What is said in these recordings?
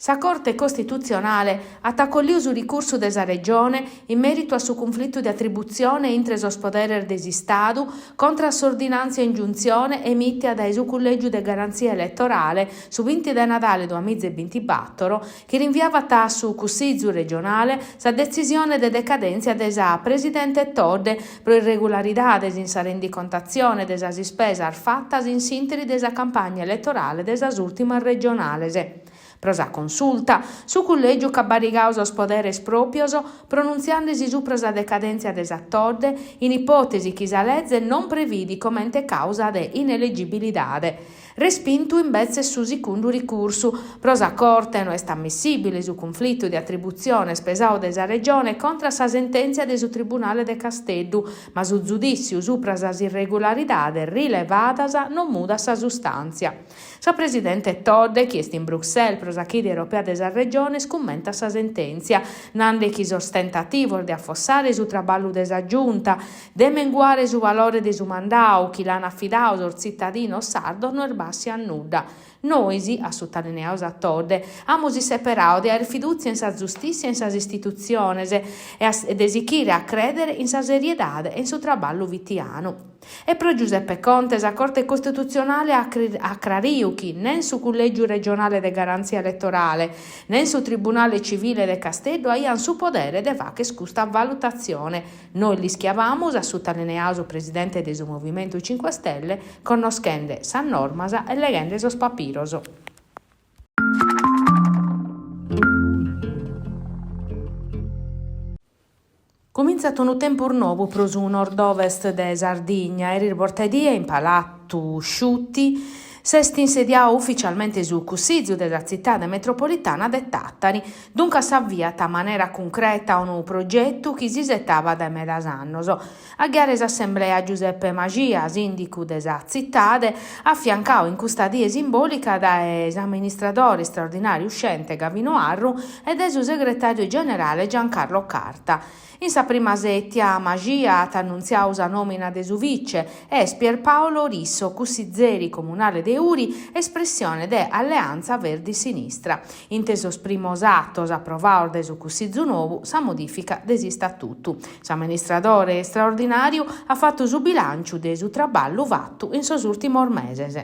Sa Corte Costitutzionale at acolliu su ricursu de sa Regione in mèritu a su cunflitu de atributzione intre sos poderes de s'Istadu contra a s'ordinàntzia ingiuntzione emìtia dae su Cullègiu de Garantzia Eletorale su binti de nadale duamiza e bintibàtoro chi rinviavat a su Cussizu regionale sa detzisione de decadèntzia de sa presidente Todde pro irregularidades in sa rendicontatzione de sas ispesas fatas in s'ìnteri de sa campagna eletorale de sas ùrtimas regionales. Pro sa Consulta, su cullègiu ch'at barigadu sos poderes pròpios pronuntziende-si supra sa decadèntzia de sa Todde in ipòtesi chi sa leze non previdit comente càusa de inelegibilidade. Respintu imbetzes su sicundu ricursu. Pro sa Corte no est ammissìbile su cunflitu de atributziones pesadu de sa Regione contra sa sentèntzia de su Tribunale de Casteddu, ma su zudìssiu supra sas irregularidades rilevadas non mudat sa sustàntzia. Sa presidente Todde, chi est in Bruxelles pro sa Chida Europea de sas Regiones, cummentat sa sentèntzia, nande chi sos tentativos de afossare su traballu de sa Giunta, De menguare su valore de su mandau chi l'an afidau sos tzitadinos sardos no est bàssiu a nudda. Nois, at sutalineau sa Todde, amus isseperau de aer fidùtzia in sa zustìssia e in sas istitutziones e de sichire a crèdere in sa seriedade e in su traballu fitianu. E pro Giuseppe Conte sa Corte Costitutzionale at crariu chi nen su Cullègiu Regionale de Garantzia Eletorale, nen su Tribunale Civile de Casteddu aian su podere de fagher custa valutatzione. Nois l'ischiavamus, at sutalineadu su presidente de su Movimentu Cinque Stelle, connoschende sas normas e leghende sos papiros. Cumintzat unu tempus nou pro su nord-ovest de Sardigna. Eris bortaedie in Palatu Sciuti s'est insediadu ufficialmente su Cussizu de sa Tzitade Metropolitana de Tàtari. Duncas s'avviat a manera cuncreta unu progetu chi s'isetabat dae medas annos. A ghiare s'assemblea Giuseppe Maxia, sìndicu de sa tzitade, afiancadu in custa die simbòlica dae s'amministradore istraordinàriu uscente Gavino Arru e dae su segretàriu generale Giancarlo Carta. In sa prima sètia, Maxia at annuntziadu sa nòmina de su vice, est Pierpaolo Risso, cussizeri comunale de Uri, espressione de Alleanza Verdi Sinistra. Intre sos primos atos aprovados dae su Cussizu nou, sa modìfica de s'Istatutu. S'amministradore istraordinàriu at fatu su bilànciu de su traballu fatu in sos ùrtimos meses.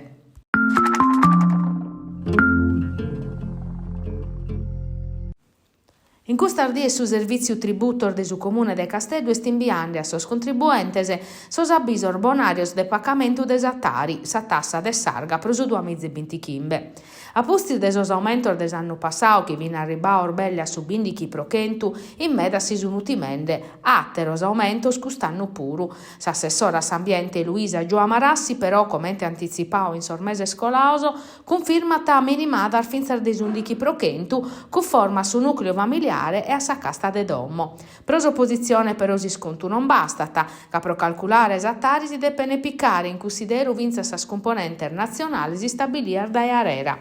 In custas dies su Servìtziu Tributos de su Comune de Casteddu est imbiande a sos contribuentes sos abisos bonàrios de pacamentu de sa Tari, sa tassa de s'arga pro su duamiza e bintichimbe. A pustis de sos aumentos de s'annu passadu chi fin arribados belle a su bindichi pro chentu, in medas si sun timende àteros aumentos cust'annu puru. S'assessora a s'ambiente Luisa Giua Marassi però, comente antitzipadu in sos meses colados, Cunfirmat minimadas fintzas de s'ùndichi pro chentu, cunforma a su nùcleu familiare e a sa casta de domo. Pro s'opositzione però s'iscontu non bastat, ca pro calculare sa Tari si depent picare in cunsideru fintzas sas cumponentes natzionales istabilias dae ARERA.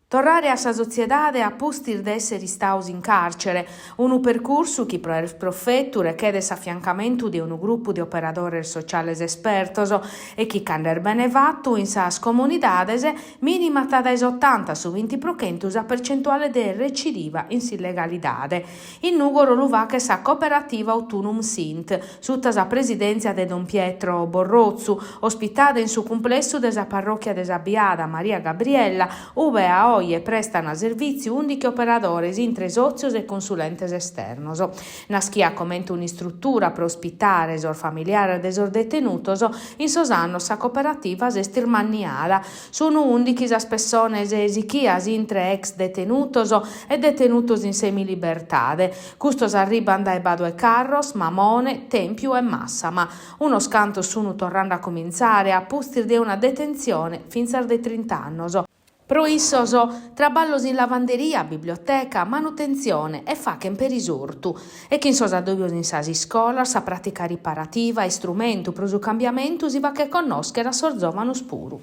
Torrare a sa sotziedade a pustis de èssere istados in càrcere, unu percursu chi pro aer profetu rechedet s'afiancamentu de unu grupu de operadores sociales espertos e chi cando est bene fatu in sas comunidades mìnimat dae s'otanta a su binti pro chentu sa percentuale de recidiva in s'illegalidade. In Nùgoro lu faghet sa cooperativa Utunum Sint, suta sa presidèntzia de Don Pietro Borrotzu, ospitada in su cumplessu de sa parròchia de sa Biada Maria Gabriella, ue a oje prestan servìtziu ùndichi operadores intre sòtzios e consulentes esternos. Naschiat comente un'istrutura pro ospitare sos familiares de sos detenutos, in sos annos sa cooperativa s'est ismanniada. Sunu ùndichi sas pessones sichias intre ex detenutos e detenutos in semilibertade. Custos arribant dae Badu 'e Carros, Mamone, Tèmpiu e Màssama. Unos cantos sunu torrende a comintzare a pustis de una detentzione fintzas de trint'annos. Pro issos, traballos in lavanderia, biblioteca, manutentzione e faghen peri s'ortu. E chin sos addòbios in sas iscolas, sa pràtica riparativa, istrumentu pro su cambiamentu, si faghet connòschere a sos zòvanos puru.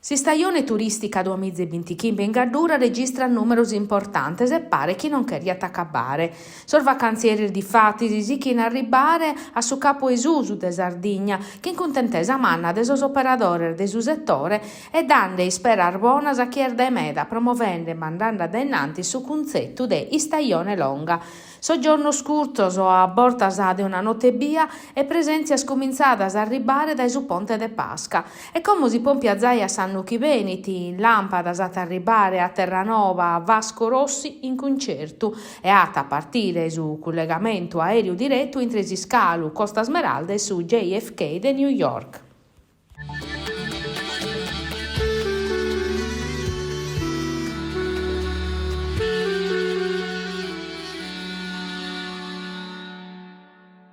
S'istajone turìstica duamiza e bintichimbe in Gaddura registrat nùmeros importantes e paret chi non cheriat acabare. Sos vacantzieris difatis sichin a arribare a su capu 'e susu de Sardigna, chin cuntentesa manna de sos operadores de su setore e dande isperas bonas a chie est dae meda promovende e mandande a dae innantis su cuntzetu de istajone longa. Soggiornos curtzos, a bortas de una note ebbia, e presèntzias cumintzadas a arribare dae su Ponte de Pasca. E como si pòmpiat zai a s'annu chi benit, in làmpadas at a arribare a Terranova Vasco Rossi in cuncertu e at a partire su cullegamentu aèreu diretu intre s'iscalu Costa Smeralda e su JFK de New York.